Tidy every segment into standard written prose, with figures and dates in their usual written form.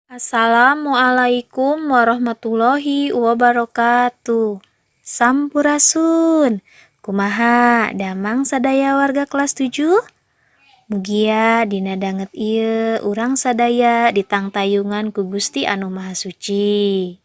Assalamualaikum warahmatullahi wabarakatuh. Sampurasun. Kumaha damang sadaya warga kelas 7? Mugia dina danget ieu urang sadaya ditangtayungan ku Gusti Anu Maha Suci.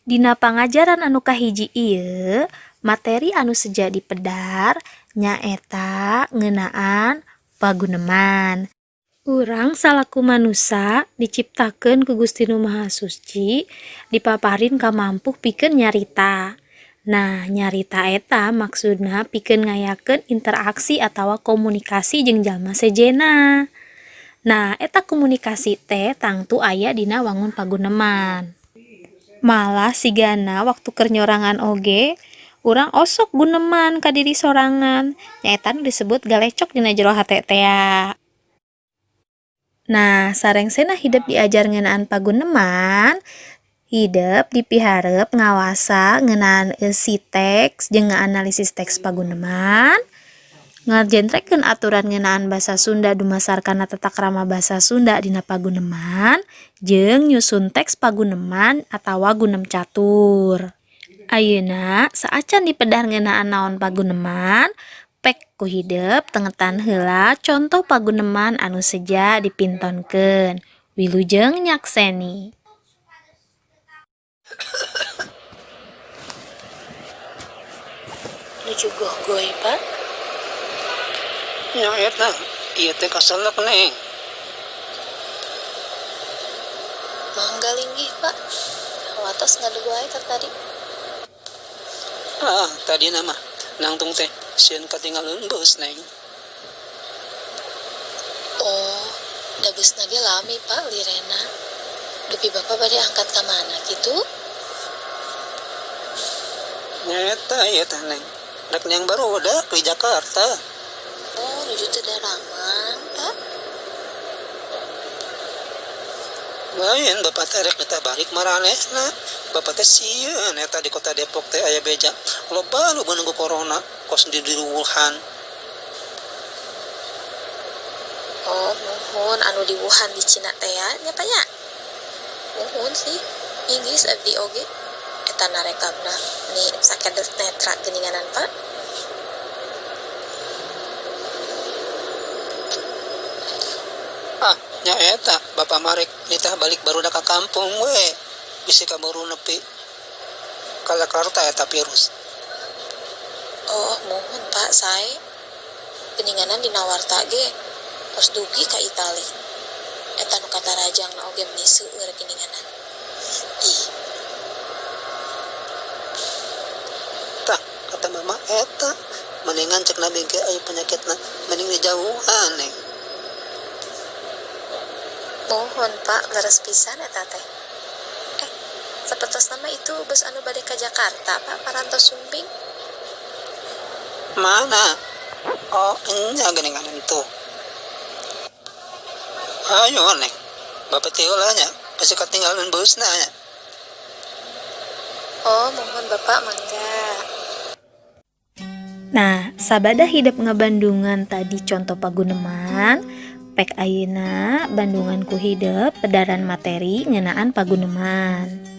Dina pangajaran anu kahiji ieu, materi anu seja dipedar nyaeta ngeunaan paguneman. Urang salaku manusa diciptakeun ku Gusti Nu Maha Suci dipaparin kamampuh pikeun nyarita. Nah, nyarita eta maksudna pikeun ngayakeun interaksi atawa komunikasi jeung jalma sejenna. Nah, eta komunikasi teh tangtu aya dina wangun paguneman. Malah sigana waktu keur nyorangan oge urang osok guneman ka diri sorangan, nyaeta nu disebut galecok dina jero hate tea. Nah, sarengsena hidep diajar ngeunaan paguneman, hidep dipiharep ngawasa ngeunaan eusi teks jeung ngaanalisis teks paguneman, ngajentrekeun aturan ngeunaan basa Sunda dumasar kana tata krama basa Sunda dina paguneman, jeung nyusun teks paguneman atawa gunem catur. Ayeuna saacan dipedar ngeunaan naon paguneman, pek ku hidep tengetan heula contoh paguneman anu seja dipintonkeun. Wilujeng nyakseni. Nuju gohgoy, Pak. Nya eta, ieu teh kaselek Neng. Mangga linggih, Pak. Watos ngadeg wae tadi. Ah, tadina mah nangtung teh sieun katinggalan beus Neng. Oh, da beusna ge lami, Pak, lirena. Dupi Bapak bade angkat ka mana kitu? Nya eta ieu teh Neng. Rek neang barudak di Jakarta. Oh, nuju teu daramang, Pak. Lain bapak teh rek nitah balik maranehna. Bapak teh sieun eta di kota Depok teh aya beja. Loba nu beunang ku corona kos di Wuhan. Oh, muhun anu di Wuhan di Cina teh ya, nya Pak nya? Muhun sih, inggris abdi oge. Eta narekamna ni sakedes netra geuninganan, Pak. Ah, nya eta bapak marek nitah balik barudak ka kampung we. Bisi kaburu nepi ka Jakarta eta virus. Oh, muhun Pak, sae. Geuninganan dina warta ge tos dugi ka Itali. Eta nu katarajangna oge meuni seueur geuninganan. Ih. Tah, kata mama eta mendingan cek nabi ge aya penyakitna mending dijauhan Neng. Muhun Pak, leres pisan eta teh. Sapertosna mah itu bus anu bade ka Jakarta, Pak, parantos sumping. Mana? Oh, enya geuningan itu. Ayo Neng, bapak teh heula nya, pasti katinggalan busna nya. Oh, muhun Bapak mangga. Nah, sabada hidep ngabandungan tadi contoh paguneman, pek ayeuna bandungan ku hidep pedaran materi ngeunaan paguneman.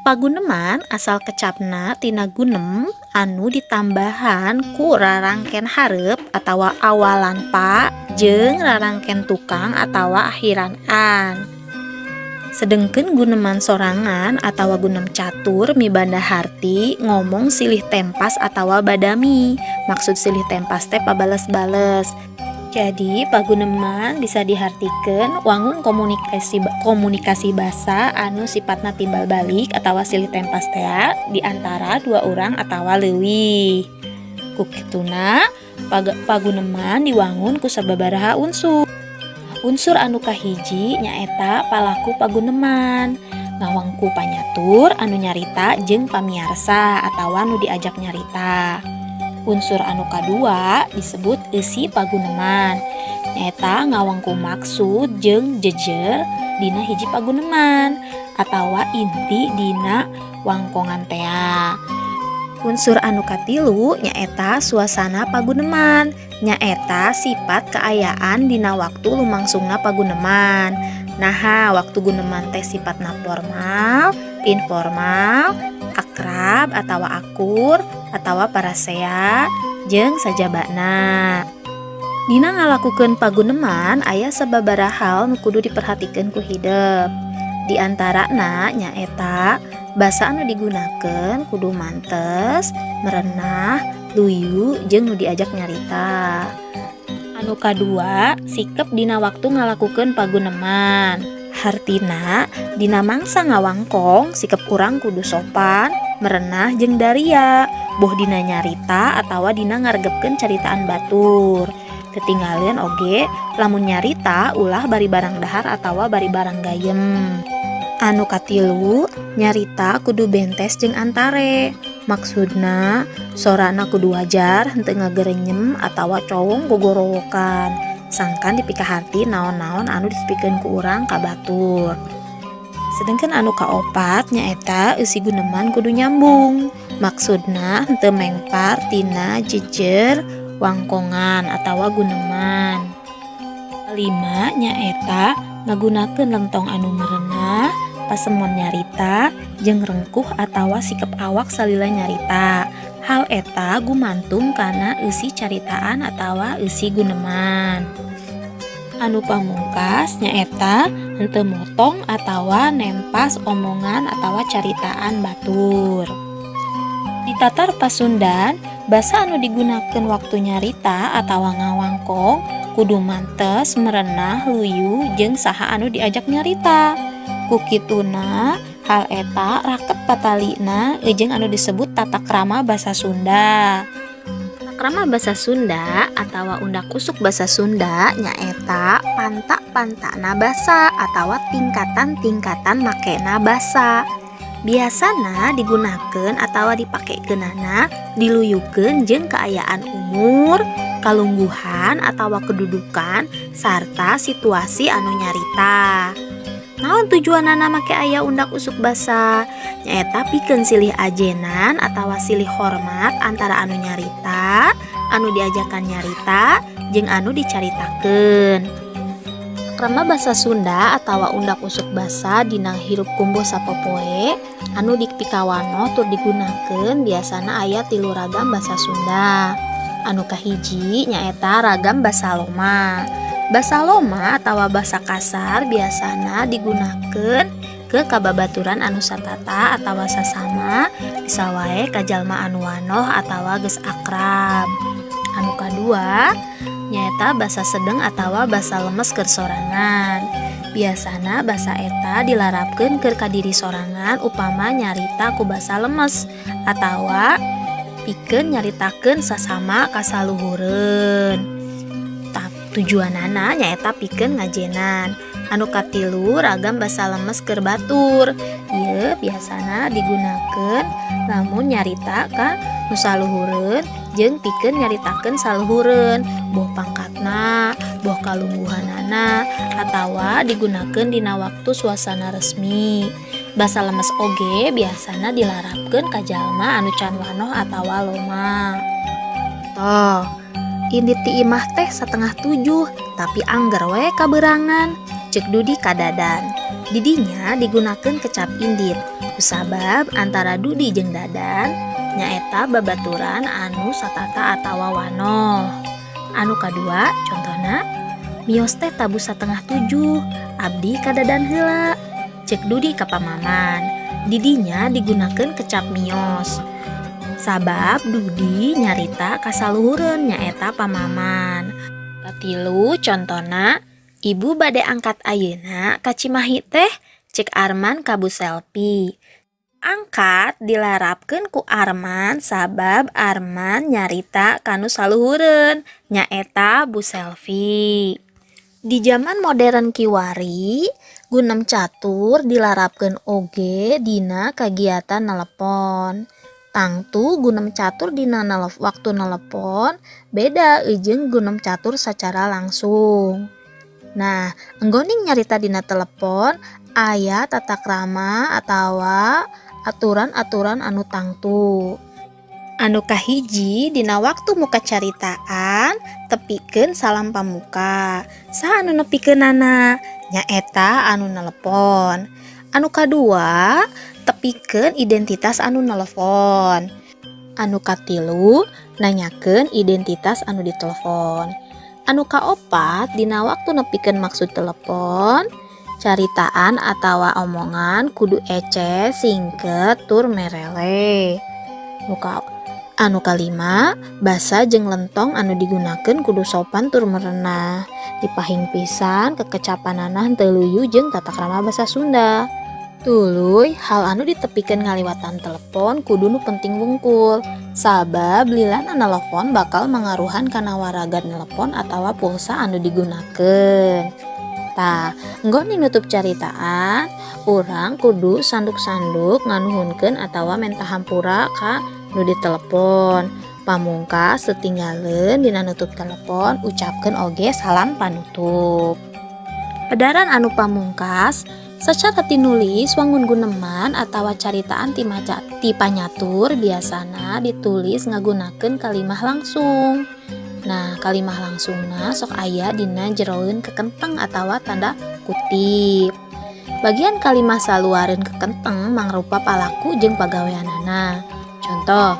Paguneman asal kecapna tina gunem anu ditambahan ku rarangken hareup atawa awalan pa jeung rarangken tukang atawa akhiran an. Sedengkeun guneman sorangan atawa gunem catur mibanda harti ngomong silih tempas atawa badami. Maksud silih tempas teh pabales-bales. Jadi paguneman bisa dihartikeun wangun komunikasi basa anu sifatna timbal balik atawa silih tempas tea di antara dua orang atawa leuwih. Ku kituna paguneman diwangun ku sababaraha unsur. Unsur anu kahiji nyaeta palaku paguneman, ngawangku panyatur anu nyarita jeung pamiarsa atawa nu diajak nyarita. Unsur anu kadua disebut eusi paguneman, nyaeta ngawangku maksud jeung jejer dina hiji paguneman atawa inti dina wangkongan tea. Unsur anu katilu nyaeta suasana paguneman, nyaeta sifat kaayaan dina waktu lumangsungna paguneman. Naha waktu guneman teh sifatna formal, informal, akrab atawa akur atawa parasea jeung sajabana. Dina ngalakukeun paguneman aya sababaraha hal nu kudu diperhatikeun ku hidep. Di antarana nyaeta basa anu digunakeun kudu mantes, merenah, luyu jeung nu diajak nyarita. Anu kadua, sikep dina waktu ngalakukeun paguneman. Hartina dina mangsa ngawangkong sikep urang kudu sopan, merenah jeung daria, boh dina nyarita atawa dina ngaregepkeun caritaan batur. Tetinggalin oge lamun nyarita ulah bari barang dahar atawa bari barang gayem. Anu katilu, nyarita kudu bentes jeung antare. Maksudna sorana kudu wajar, henteu ngagerenyem atawa cowong gogorowokan. Sangkan dipikaharti naon-naon anu disepikeun ku urang ka batur. Sedangkan anu kaopat nyaeta eusi guneman kudu nyambung. Maksudna henteu mengpar tina jejer wangkongan atawa guneman. Kalima nyaeta ngagunakeun lentong anu merenah, pasemon nyarita, jeung rengkuh atawa sikep awak salila nyarita. Hal eta gumantung kana eusi caritaan atawa eusi guneman. Anu pamungkas nyaeta henteu motong atawa nempas omongan atawa caritaan batur. Di Tatar Pasundan, basa anu digunakeun waktu nyarita atawa ngawangkong kudu mantes, merenah, luyu jeung saha anu diajak nyarita. Ku kituna hal eta raket patalina jeung anu disebut tata krama basa Sunda. Tata krama basa Sunda atawa undak usuk basa Sunda nyaeta pantak-pantakna basa atawa tingkatan-tingkatan makena basa. Biasana digunakeun atawa dipakekeunana diluyukeun jeung kaayaan umur, kalungguhan atawa kedudukan sarta situasi anu nyarita. Naon tujuanana make aya undak usuk basa? Nyaeta pikeun silih ajenan atawa silih hormat antara anu nyarita, anu diajakan nyarita, jeung anu dicaritakeun. Krama basa Sunda atawa undak usuk basa dina hirup kumbuh sapopoe anu dipikawanoh tur digunakeun biasana aya tilu ragam basa Sunda. Anu kahiji nyaeta ragam basa loma. Basa loma atawa basa kasar biasana digunakeun ke kababaturan anu satata atawa sasama, bisa wae ka jalma anu wanoh atawa geus akrab. Anu kadua nyaeta basa sedeng atawa basa lemes keur sorangan. Biasana basa eta dilarapkeun keur ka diri sorangan upama nyarita ku basa lemes atawa pikeun nyaritakeun sasama kasaluhureun. Tujuanana nyaeta pikeun ngajenan. Anu katilu ragam basa lemes keur batur. Ieu biasana digunakeun lamun nyarita ka nu saluhureun jeung pikeun nyaritakeun saluhureun, boh pangkatna, boh kalungguhanana, atawa digunakeun dina waktu suasana resmi. Basa lemes oge biasana dilarapkeun ka jalma anu can wanoh atawa loma. Toh, indit ti imah teh 6.30, tapi angger we kabeurangan. Ceuk Dudi ka Dadan. Didinya digunakeun kecap indit. Kusabab antara Dudi jeung Dadan nyaeta babaturan anu satata atawa wanoh. Anu kadua contohna, mios teh tabuh 6.30, abdi ka Dadan heula. Ceuk Dudi ka pamaman. Didinya digunakeun kecap mios. Sabab Dudi nyarita kasaluhureun nyaeta pamaman. Katilu contona, ibu bade angkat ayeuna ka Cimahi teh, ceuk Arman ka Bu Selvi. Angkat dilarapkeun ku Arman sabab Arman nyarita kanu saluhureun nyaeta Bu Selvi. Di jaman modern kiwari, gunem catur dilarapkeun oge dina kagiatan nelepon. Tangtu gunem catur dina waktu nelepon beda jeung gunem catur sacara langsung. Nah, enggoning nyarita dina telepon aya tata krama atawa aturan-aturan anu tangtu. Anu kahiji, dina waktu muka caritaan tepikeun salam pamuka. Saha anu nepikeunana? Nyaeta anu nelepon. Anu kadua, tepikeun identitas anu nelepon. Anu katilu, nanyakeun identitas anu ditelepon. Anu kaopat, dina waktu nepikeun maksud telepon, caritaan atawa omongan kudu ece, singket, tur merele. Anu kalima, basa jeung lentong anu digunakeun kudu sopan tur merenah. Dipahing pisan kekecapanana henteu luyu jeung tata krama basa Sunda. Tuluy, hal anu ditepikeun ngaliwatan telepon kudu nu penting wungkul. Sabab lilana nelepon bakal mangaruhan kana waragad nelepon atawa pulsa anu digunakeun. Tah, enggon nutup caritaan, urang kudu sanduk-sanduk nganuhunkeun atawa menta hampura ka nu ditelepon. Pamungkas, setinggaleun dina nutup telepon, ucapkeun oge salam panutup. Pedaran anu pamungkas, sacara tinulis wangun guneman atawa caritaan ti maca ti panyatur biasana ditulis ngagunakeun kalimah langsung. Nah, kalimah langsungna sok aya dina jeroeun kekenteng atawa tanda kutip. Bagian kalimah saluareun kekenteng mangrupa palaku jeung pagaweanana. Contoh,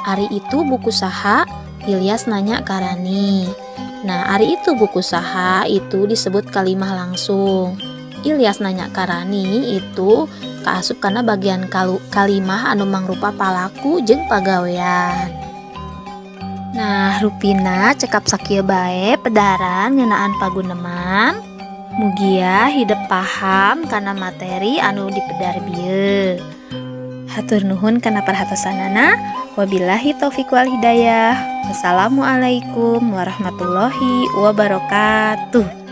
"Ari itu buku saha?" Ilyas nanya ka Rani. Nah, "Ari itu buku saha" itu disebut kalimah langsung. "Ilyas nanya ka Rani" itu kaasup kana bagian kalimah anu mangrupa palaku jeung pagawean. Nah, rupina cekap sakieu bae pedaran ngeunaan paguneman. Mugia hidep paham kana materi anu dipedar bieu. Hatur nuhun kana perhatosanana. Wabillahi taufik wal hidayah. Wassalamualaikum warahmatullahi wabarakatuh.